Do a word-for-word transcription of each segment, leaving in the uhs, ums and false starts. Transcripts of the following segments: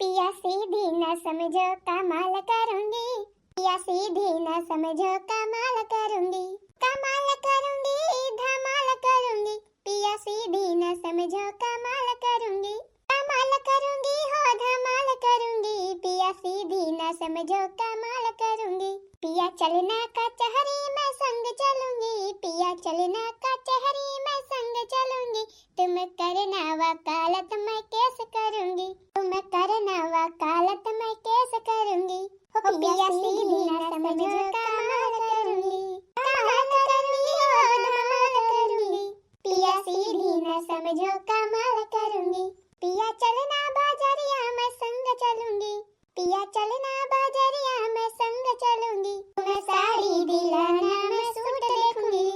पिया सीधी ना समझो कमाल करूंगी, पिया सीधी ना समझो कमाल करूंगी, कमाल करूंगी, धमाल करूंगी, पिया सीधी ना समझो कमाल करूंगी, कमाल करूंगी हो धमाल करूंगी, पिया सीधी ना समझो कमाल करूंगी। पिया चलना कचहरी मैं संग चलूंगी, पिया चलना कचहरी मैं संग चलूंगी, तुम करना वकालत मैं केस करूंगी, तुम करना वकालत मैं केस करूंगी। हो पिया सीधी ना समझो कमाल करूंगी, कमाल करूंगी हो धमाल करूंगी, पिया सीधी ना समझो कमाल करूंगी। पिया चलना बाजरिया मैं संग चलूंगी, पिया चलना बाजरिया मैं संग चलूंगी, मैं साड़ी दिलाना मैं सूट देखूंगी।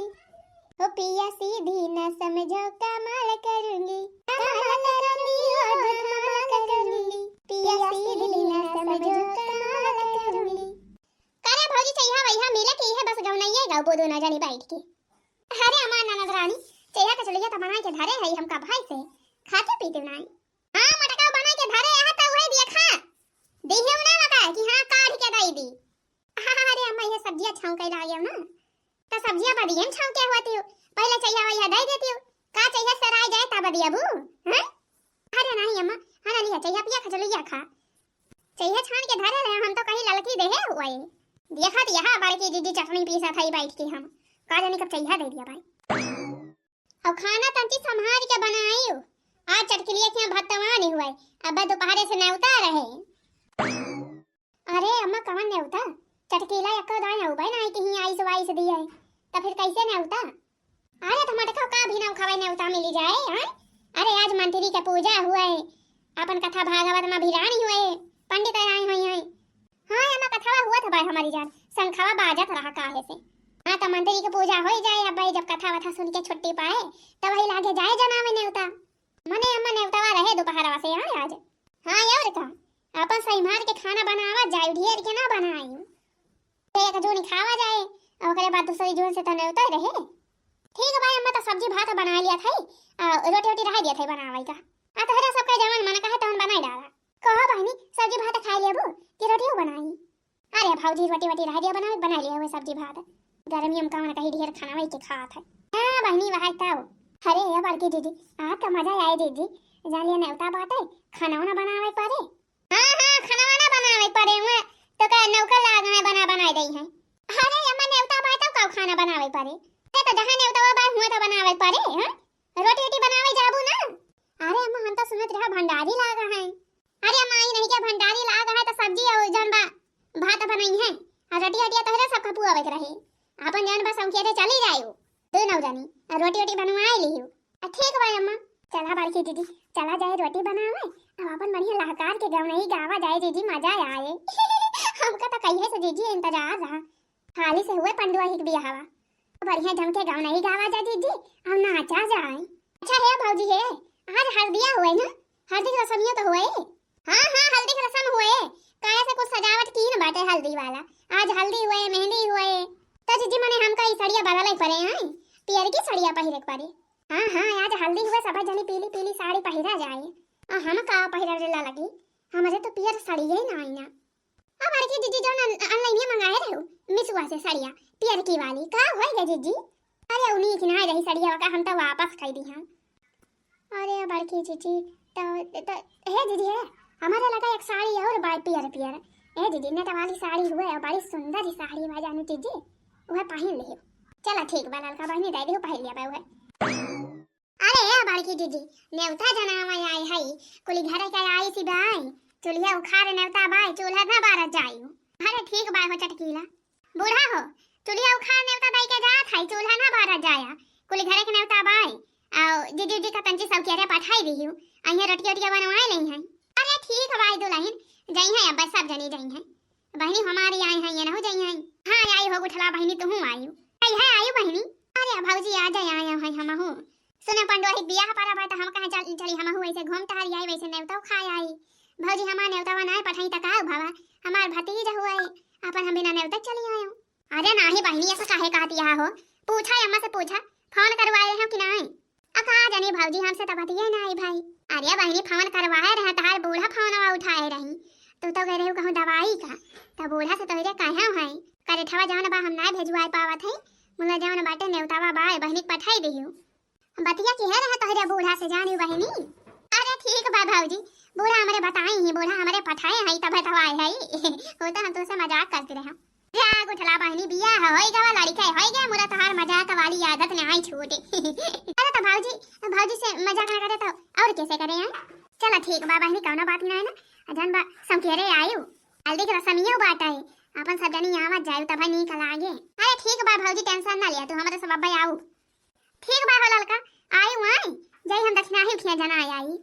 ओ पिया सीधी ना समझो कमाल करूंगी, कमाल करूंगी हो धमाल करूंगी, पिया सीधी ना समझो कमाल करूंगी। करे भौजी चइहा वइहा मिले के इहे बस गवनइये गावबो दोनों जनी बैठ के। अरे अम्मा ननद रानी, चइहा कचौड़िया त बना के धरे हई हमका भाई से, खाते पीते नाई। हाँ, मटका बना के धरे, यहाँ त उहे दिया खा। दिहे ना लगा कि हाँ, काढ़ के दई दी। अरे अम्मा, ये सब्जिया छौंके लागे ना, त सब्जिया बदियन छौंके होती हो, पहले चइहा वइहा दे देती हो, का चइहा सराय जाए तब दियाबू, हैं? अरे नहीं अम्मा, हाँ ना लिया चइहा पिया खचलुइया खा, चइहा छान के धरे रहे, हम तो कहीं ललकी देहे हुए। देखत यहाँ बड़की दीदी चटनी पीसत हई बैठ के, हम का जानी कब चइहा दे दिया भाई। और खाना तंची संभाल के बनाई। आज चटकिलिया के यहाँ भत्तवा नहीं हुआ है, अब दोपहरे से नेवता रहे। अरे अम्मा, कवन नेवता? चटकीला एको दाएं उबे नाई कि ही आइस वाइस दिए, त फिर कैसे नेवता? अरे त मटका का भी ना उखावे नेवता मिली जाए, हाँ? अरे आज मंत्री के पूजा हुए, अपन कथा भागवत में भिरानी हुए, पंडित आए हुए हैं। हाँ अम्मा, कथवा हुआ था भाई हमारी जान, शंखवा बाजत रहा काहे से। हाँ त मंत्री के पूजा हो जाए, अब भाई जब कथा वथा सुन के छुट्टी पाए, तब वही लागे जाए जनावे नेवता। मने अम्मा नेवतवा रहे दोपहरवा से, हाँ आज। हाँ और का, अपन सही मार के खाना बनावा जाए, ढेर के ना बनाई। एक जून खावा जाए, और ओकरे बाद दूसरी जून से तो नेवता ही रहे। ठीक बा अम्मा, तो सब्जी भात बना लिया था, आ रोटी वोटी रह दिया था बनावे का। आ तोहरा सबका जवन मन कहे तवन बनाई डाला। कहो बहनी, सब्जी भात खा लेबू कि रोटियो बनाई? अरे भौजी, रोटी वोटी रह दिया बनावे, बना लिया हुए सब्जी भात। गर्मी में कौन कहीं ढेर खाना वही के खात है। हाँ बहनी, वही तब। अरे ये बड़की दीदी, आ तो मजा आए दीदी, जान लिया नेवता बाटे, खाना वाना बनावे पड़े। हाँ, हाँ, खाना वाना बनावे पड़े हुए, तो का नौकर लाग हैं, बना बनाए दई हैं। अरे अम्मा, नेवता बाय तब का खाना बनावे पड़े? ते तो जहाँ नेवता बा हुए तो बनावे पड़े, हाँ? रोटी वोटी बनावे जाबू ना? अरे अम्मा, हम तो सुनत रहा भंडारी लाग हैं। अरे अम्मा, आई नहीं क्या भंडारी लाग है तो सब्जी और जौन बा भात बनई है, और रोटी वोटी तोहरे सब खपुआवे के रहे। अपन जौन बा सौंकिया दे चली जाए। दो नौ जानी, आ रोटी वोटी बनवाए लिहियो। आ ठीक बा अम्मा, चला बड़की दीदी, चला जाए रोटी बनावे, अब अपन बढ़िया लहकार के गवनई गावा जाए दीदी, मजा आए। हमका तो कहिए से दीदी इंतजार रहा, हाली से हुए पंडुआ ही के बियाहवा, बढ़िया जम के गवनई गावा जाए दीदी, हम नाचा जाए। अच्छा हे भौजी हे, आज हल्दिया हुए ना, हल्दी के रसमिया तो हुए। हाँ, हाँ, हल्दी के रसम हुए। काहे से कुछ सजावट की न बाटे हल्दी वाला। आज हल्दी हुए, मेहंदी हुए। त जीजी मने हमका ई सड़िया बदले पड़े हैं। पियर की सड़िया पहिरे के पड़े। हाँ, हाँ, आज हल्दी हुए, सब जनी पीली पीली साड़ी पहिरा जाए। आ हम का पहिरे ला लगी? हमरे तो पियर सड़िया ही ना आई ना। अब बड़की जीजी जौन अन-, online में मंगाए रहे हो, मिसुआ से सड़िया, पियर की वाली, का होए गे जीजी? अरे उन्हीं की ना रही सड़िया का, हम तो वापस कई दी हम। अरे बड़की जीजी, तो, तो, हे जीजी हे, हमारे लगा एक साड़ी और बाय पियर पियर। ए जीजी, नेट वाली साड़ी हुए और बड़ी सुंदर ही साड़ी बा जानू जीजी, वह पहन लियो। चला ठीक बा, ललका बहनी दे दियो, पहन लिया बा वह। अरे ए बड़की जीजी, नेवता जनावा आई है, कुली घरे के आई सी बाय, चूल्हा उखाड़ नेवता बाय, चूल्हा ना बारत जाई। अरे ठीक बाय हो चटकीला, बूढ़ा हो, चुलिया उखाड़ नेवता दई के जात है, चूल्हा ना बारत जाया, कुल घरे के नेवता बाय। आओ, जीजी जी का तंची सब के रे पठाई दिहियो, अइहे रोटिया ओटिया बनवाए लेई हैं। अरे ठीक है भाई दुल्हन, जई हैं अब सब जनी जई हैं। बहनी हमारी आई हैं, ये नहु जई हैं। हाँ आई हो गुठला बहनी, तुहू आयु। आई है आयु बहनी। अरे भौजी आ जाए, आया है हमहू। सुने पंडोही बियाह परा बा, त हम कहे चल, चली हमहू ऐसे घूम टहर आई, वैसे नेवता खाए आई। भौजी हमार नेवता बनाए पठाई त का भवा, हमार भतीज हुआ है, अपन हम बिना नेवता चली आयो। अरे नाही बहिनी, ऐसा काहे कहती है हो? पूछा अम्मा से पूछा, फोन करवाए हो कि नाही? अका जाने भौजी, हमसे तो बतिये नाही भाई। अरे बहिनी, फोन करवाए रहा, तहार बूढ़ा फोनवा उठाए रही, तू तो कह रही कहूँ दवाई का, तो बूढ़ा से तोहरे कहे है, करेठवा जौन बा हम ना भेजवाए पावत है, मुला जौन बाटे नेवतावा बा बहिनी के पठाई दिहू। बतिया किहे रहा तोहरे बूढ़ा से जानी बहिनी? अरे ठीक बा भौजी, बूढ़ा हमरे बताई ही, बूढ़ा हमरे पठाए है तब तो आए है। वो तो हम तुमसे मजाक करते रहे। जाग उठला बहिनी, बियाह होई गवा, लड़का होई गया, मुरा तोहार मजाक वाली आदत नाहीं छूटे। अरे तो भौजी, भौजी से मजाक ना करे तो और कैसे करे हैं? चला ठीक बा बहिनी, कौनो बात नाहीं ना, जौन बा समकेरे आयु, हल्दी के रसमियो बाटे, अपन सब जनी आवत जायु तब नीक लागे। अरे ठीक बा भौजी, tension ना लिया तू, हमरे सब अब्बा आऊ। ठीक बा हो ललका, आयु आई, जाई हम दक्षिणा ही उठिया जना आई।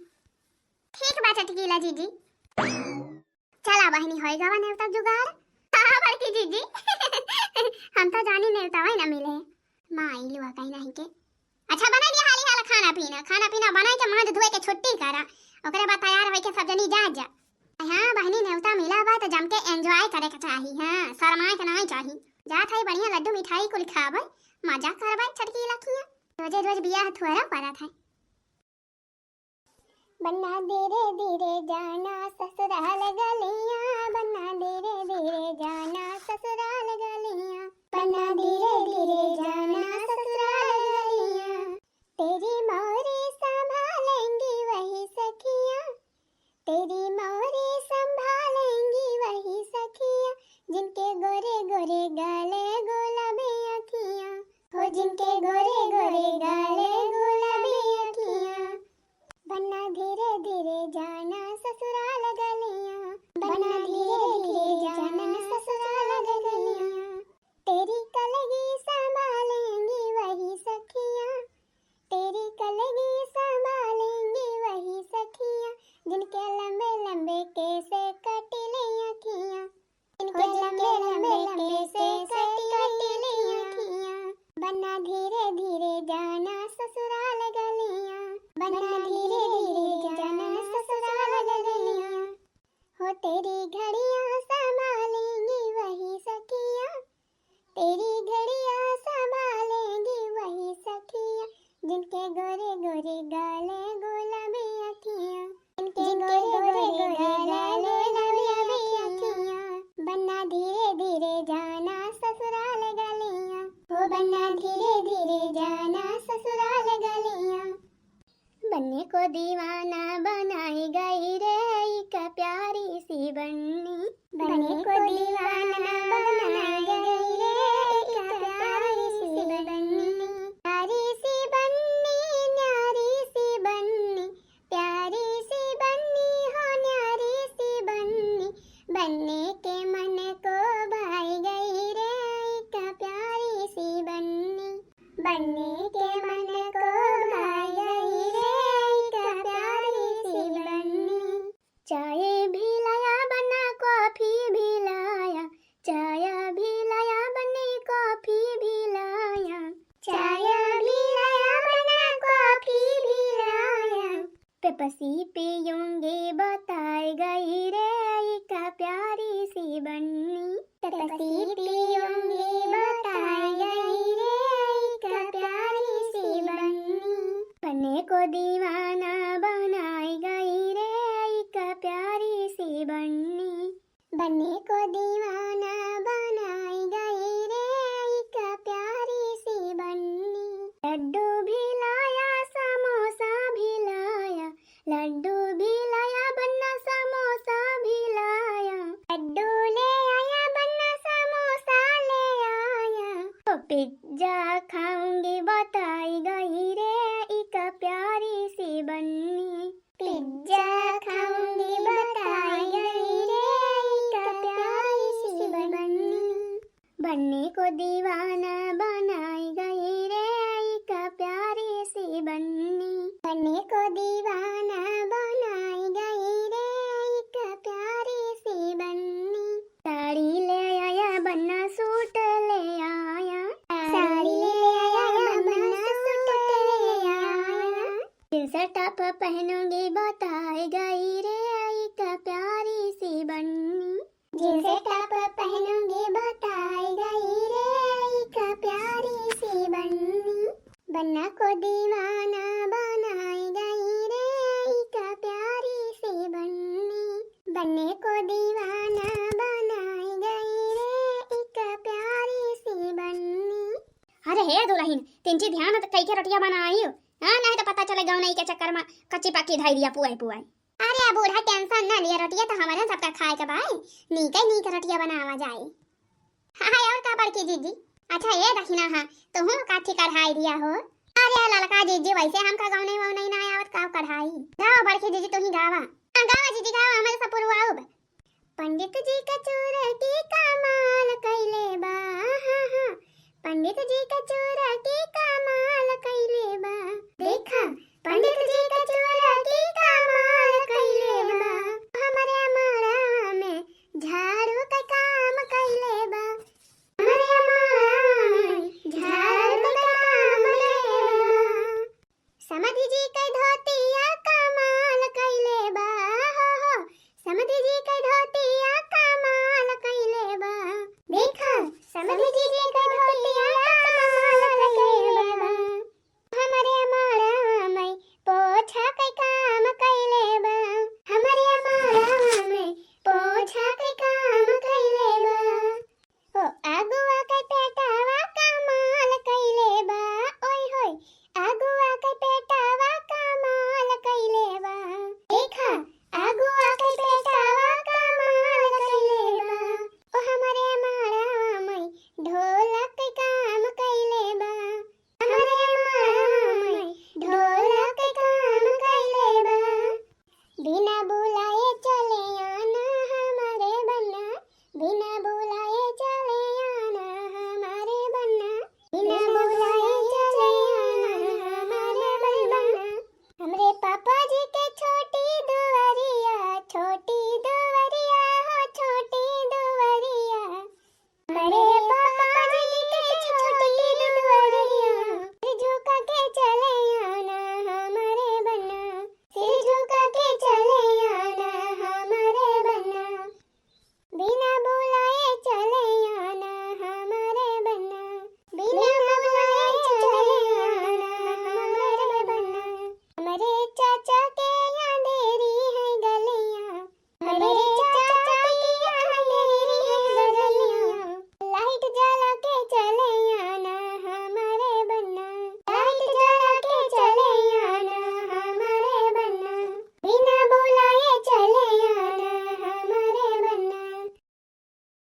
ठीक बा चटकीला जीजी। चला बहिनी, होई गवा नेवता जुगाड़। हाँ बड़की जीजी। हम तो जानी नेवता वही ना मिले। माई लुआ कहीं नहीं के। अच्छा बना लिया हाली हाल खाना पीना, खाना पीना बनाई के मुँह धोए के छुट्टी करा, ओकरे बाद तैयार होई के सब जनी जा जा। हाँ बहिनी, नेवता मिला बा तो जम के enjoy करे के चाही। हाँ, शर्माए के नहीं चाही। जात है बढ़िया लड्डू मिठाई कुल खाबे, मजा करबे छटकीला खिया। रोजे रोज बियाह थोड़ा परत है। बन्ना धीरे धीरे जाना ससुराल गलियां, बन्ना धीरे धीरे जाना ससुराल गलियां, बन्ना धीरे धीरे जाना ससुराल गलियां। तेरी मौरी संभालेंगी वही सखियां, तेरी मौरी संभालेंगी वही सखियां, जिनके गोरे गोरे गाल गुलाबी अखियां, हो जिनके गोरे गोरे गाल गुलाबी अखियां। बन्ना धीरे धीरे जाना ससुराल गलियां, बन्ना धीरे धीरे जाना ससुराल गलियां। तेरी कलगी संभालेंगी वही सखियां, तेरी कलगी संभालेंगी वही सखियां, जिनके लंबे लंबे केस कटीली अखियां, जिनके लंबे लंबे केस कटीली अखियां। बन्ना धीरे धीरे जाना ससुराल गलियां, बन्ना धीरे धीरे जाना ससुराल गलियां। हो तेरी घड़ियां संभालेंगी वही सखियां, तेरी घड़ियां संभालेंगी वही सखियां, जिनके गोरे गोरे गाल गुलाबी अखियां, जिनके गोरे गोरे गाल गुलाबी अखियां। बन्ना धीरे धीरे जाना ससुराल गलियां, हो बन्ना धीरे धीरे जाना ससुराल गलियां। बन्ने को दीवाना बनाई गई रे एक प्यारी सी बन्नी, बन्ने को दीवाना बनाई गई रे एक प्यारी सी बन्नी। प्यारी सी बन्नी, न्यारी सी बन्नी, प्यारी सी बन्नी हो न्यारी सी बन्नी, बन्ने के मन को भाई गई रे एक प्यारी सी बन्नी, बन्ने के मन को भाई गई रे एक प्यारी सी बन्नी। चाय भी लाया बन्ना, कॉफी भी लाया, चाय भी लाया बन्ने, कॉफी भी लाया, चाय भी लाया बन्ना, कॉफी भी लाया। पेप्सी पीऊंगी बताई गई रे एक प्यारी सी बन्नी, पेप्सी पीऊंगी बताई गई रे एक प्यारी सी बन्नी। बन्ने को दीवाना बनाई गई रे एक प्यारी सी बन्नी, बन्ने को दीवाना बनाई गई रे एक प्यारी सी बन्नी। लड्डू भी लाया, समोसा भी लाया, लड्डू भी लाया बन्ना, समोसा भी लाया। लड्डू ले आया बन्ना, समोसा ले आया। ओ पिज्जा खाऊंगी बताई गई रे एक प्यारी सी बन्नी, पिज्जा खाऊंगी बताई गई रे एक प्यारी सी बन्नी। बन्ने को दीवाना बनाई गई रे एक प्यारी सी बन्नी, बन्ने को दीवाना बनाई गई रे एक प्यारी सी बन्नी। साड़ी ले आया बन्ना, सूट ले आया, साड़ी ले आया बन्ना, सूट ले आया। जींस टॉप पहनूंगी बताई गई रे एक प्यारी सी बन्नी, जींस टॉप पहनूंगी बताई गई रे एक प्यारी सी बन्नी। बन्ना को दीवाना बनाई गई रे एक बन्नी को दीवाना बनाई गई रे, एक प्यारी सी बन्नी। अरे हे दुलहिन, तिनची ध्यान त कई के रोटिया बनाई हो। हाँ, नहीं तो पता चले गौनई के चक्कर में कच्ची पक्की धई दिया पुआई पुआई। अरे बूढ़ा, tension ना लिया, रोटिया तो हमारे सबका खाए के बाई, नीके नीके रोटिया बनावा जाए। हाँ, और का बड़की जीजी? अच्छा, ये दखिना, हाँ, तुहूँ काठी कढ़ाई दिया हो। अरे ललका जीजी, वैसे हमका गौनई वौनई ना आवत, का कढ़ाई? गावा बड़की जीजी, तुही गावा। हाँ, गावा जीजी, गावा, हमारे सब पुरवाउब। पंडित जी का चूरटी कमाल कइले बा, हाँ, हाँ। पंडित जी का चूरटी कमाल कइले बा। देखा, पंडित जी का चूरटी कमाल कइले बा। हमरे अमरा में झाड़ू का काम कइले बा। हमरे अमरा में झाड़ू का काम कइले बा। समधी जी के धोतिया कमाल कइले बा, हो, हो। समधी जी के